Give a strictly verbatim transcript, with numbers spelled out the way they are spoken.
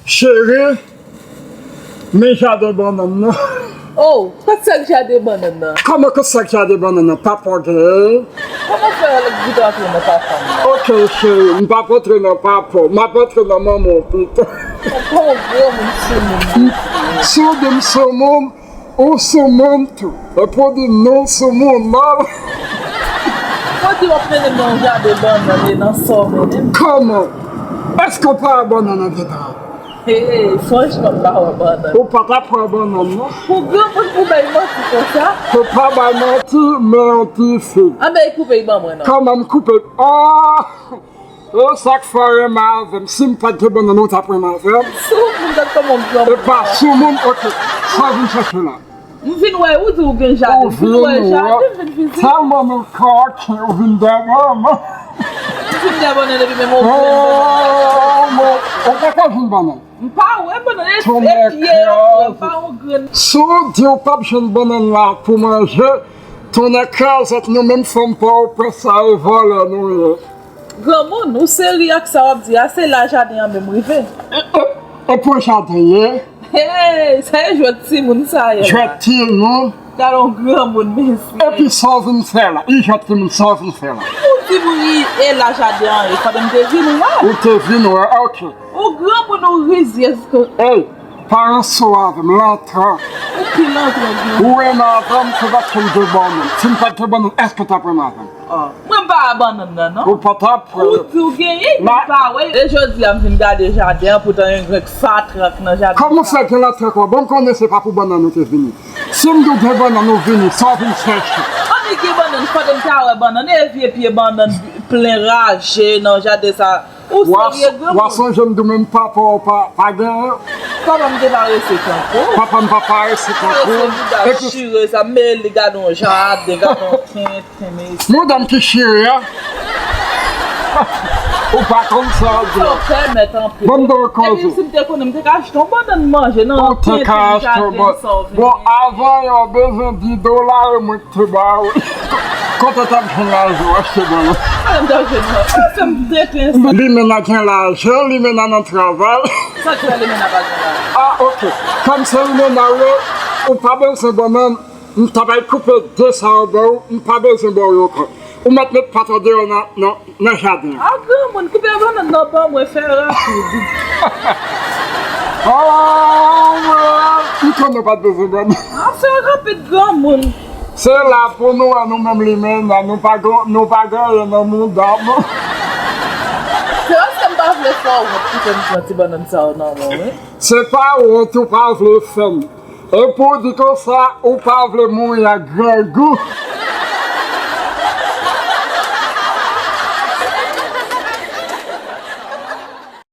Cheri, men jaden bannann nan. Oh, kot sa k jaden bannann nan? Kòman kot sa k jaden bannann nan? Papa w genyen? Kòman fè gout antre nan papa m nan? Ok, cheri, m p ap antre nan papa w, m ap antre nan manman w pito. Kòman granmoun sou moun? Si w di m sou moun, ou sou moun tou. Epi w di nou sou moun, non? Mwen di w ap mennen m nan yon jaden bannann e nan sa w mennen m. Kòman? Èske w pa wè bannann nan dedan? Hey, franchman, m pa wè bannann. Ou pa t ap wè bannann, non? Pou granmoun pou bay manti konsa? Ou pa bay manti, men yon ti fi. Anben, koupe l ban mwen, non. Kòman m koupe? Ah! E sa k fè w renmen avè m. Si m pa t gen bannann, ou t ap renmen avè m? Sou moun, gad kòman m pran. E pa sou moun, ok. Sa w vin chèche la? M vin wè ou di ou gen jaden. M vin wè jaden, m vin vizite. Tèlman nou kòken, ou vin dèyè m. M vin dèyè bannann epi menm ou vin. Oh, mwen, ou pa ka jwenn bannann. M pa wè bannann, e pye an, pa yon grenn. Si w di w p ap jwenn bannann la pou manje, tonnè krazèt, nou menm fanm Pòtoprens sa e vòlè nou ye. Granmoun, ou serye ak sa w ap di a? Se la jaden an menm rive. E pou jaden ye? Hey, sa e jwèt timoun sa ye la. Jwèt timoun. Gade yon granmoun, mesye. Epi sa w vin fè la? I jwèt timoun, sa w vin fè la? Ou di m wi, e la jaden an ye, fòk m te vin wè. Ou te vin wè, ok. Ou granmoun, ou rizyèz. Hey, pa ranse w avè m, lantran. Ou pi lantran granmoun. Ou renmen avè m, se paske m te bannann. Si m pa t te bannann, èske w t ap renmen avè m? Ah, mwen m pa wè bannann nan, non. Ou pa t ap wè. Ou di w genyen, men m pa wè. E jodi a m vin gade jaden an, poutan yon grenn fatra k nan jaden sa. Kòman w fè gen lantran kon? Bon, m konnen se pa pou bannann ou te vini. Si m di w gen bannann ou vini, sa w vin chèche? Annik gen bannann, fòk m ta wè bannann, e vye pye bannann plen raje nan jaden sa. Ou serye granmoun? W a sonje m di w menm papa w pa, pa genyen. Papa m te parese tankou. Papa m pa parese tankou. Parese bouda chire sa, men li gade yon jaden, gade yon tenten, mesye. Mouda m ki chire a. Ou pa konn sa w di la. Sa w pèmèt anpil. Bon, m te koze. Epi si m te konnen, m te ka achte yon bannann manje nan tenten jaden sa w vin. Ou te ka achte yon bannann. Bon, avan yon bezwen di dola, e mwen Te ba wi. Kontan t ap jwenn lajan w achte bannann. Kontan t ap jwenn lajan. Sa m te plen sa. Limena gen lajan, Limena nan travay. Sa k fè Limena pa gen lajan? Ah, ok. Kòm se Limena w ye, ou pa bezwen bannann, m ta bay koupe de sa yo ban ou, m pa bezwen ba w yo ankò. Ou mèt met pat ou deyò nan, nan, nan jaden an. Ah, granmoun, koupe bannann nan ban mwen, fè rapid. Oh, mwen, m konnen w pa t bezwen bannann. Ah, fè rapid, granmoun. Se la pou nou wè nou menm Limena, nou pa gen, nou pa gen anyen nan mouda nou. Se paske m pa vle fè w wont ki fè m pran ti bannann sa yo nan men w, wi. Se pa wont ou pa vle fè m. E pou w di konsa, ou pa vle mouri ak grangou.